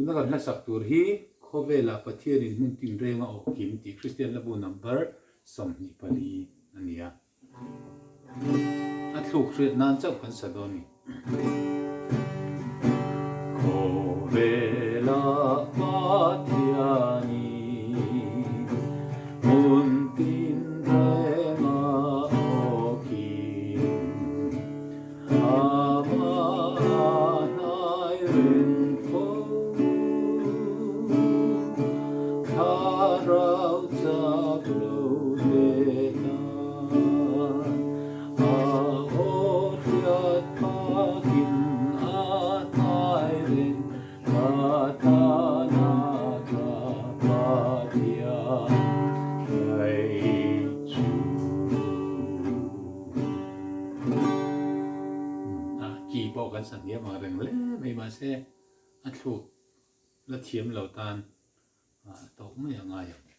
Tuna kan hlasak tur hi Khawvelah Pathianin hmun tinreng a awh kim tih Kristian Hlabu number 24 a ni a. A thluk hriat nan chauh kan sa dawn a ni. Khawvelah Pathianin hmun tinreng a awh kim. Amah a hnai reng fo. Thlarau chak lo te tan a aw hriat phakin a hnai reng ka tan a tha Pathian hnaih chu. A ki pawh kan sa hniam ang reng hle mai mahse a thluk la thiam lo tan a tawk mai a ngai ang.